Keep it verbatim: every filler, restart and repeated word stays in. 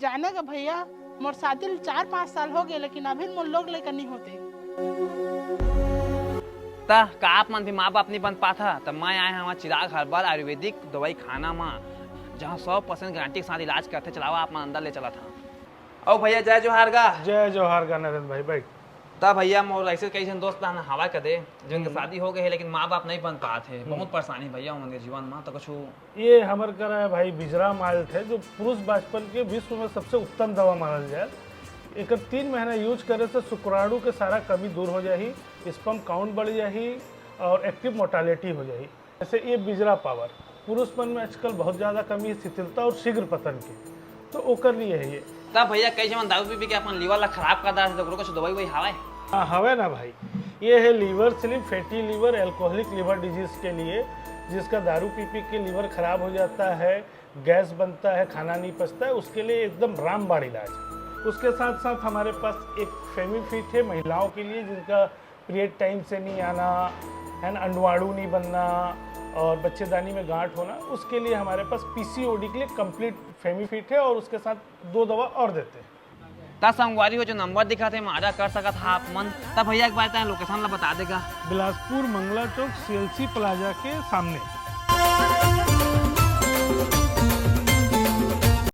जाने का भैया, मोर शादी ल चार पाँच साल हो गए, लेकिन अभी मोर लोग लइका नहीं होते। त का आप मन भी माँ बाप नहीं बन पाथा? त मैं आए हवा चिराग हर्बल आयुर्वेदिक दवाई खाना मा, जहाँ सौ परसेंट गारंटी के साथ इलाज करथे। चलावा, आप मन अंदर ले चला था। अउ भैया, जय जोहार गा। जय जोहार गा नरेंद्र भाई, बैठ। त भैया, मोर ऐसे कई झन दोस्त हन हवा कदे, जिनके हम्म। शादी हो गए है, लेकिन माँ बाप नहीं बन पात है। हम्म। बहुत परेशानी भैया उनके जीवन में। तो कुछ ये हमर करा है भाई बिजरा माल्ट है, जो पुरुष बाचपन के विश्व में सबसे उत्तम दवा मानल जाए। एकर तीन महीना यूज करे से शुक्राणु के सारा कमी दूर हो जाही, स्पर्म काउंट बढ़ जाही और एक्टिव मोर्टालिटी हो जाही। जैसे ये बिजरा पावर, पुरुष मन में आजकल बहुत ज्यादा कमी है शिथिलता और शीघ्र पतन की, तो ओकर लिए है ये। तब भैया, कई जमन दारू पी पी के अपन लिवर ला खराब कर डालथे, तो ओकरो कुछ दवाई ववाई हवय? हाँ, हवे ना भाई। ये है liver slim, fatty liver, alcoholic liver disease के लिए, जिसका दारू पी पी के लिवर खराब हो जाता है, गैस बनता है, खाना नहीं पचता है, उसके लिए एकदम रामबाण इलाज। उसके साथ साथ हमारे पास एक फेमिफिट है महिलाओं के लिए, जिनका पीरियड टाइम से नहीं आना है ना, अंडवाणु नहीं बनना और बच्चेदानी में गांठ होना, उसके लिए हमारे पास पीसीओडी के लिए कंप्लीट फेमिफिट है और उसके साथ दो दवा और देते हैं। त संगवारी हो, जो नंबर दिखत हे, एमा ऑर्डर कर सकत हा आप मन। त भैया, एक बार तैं लोकेशन ला बता देगा। बिलासपुर मंगला चौक सीएलसी प्लाजा के सामने।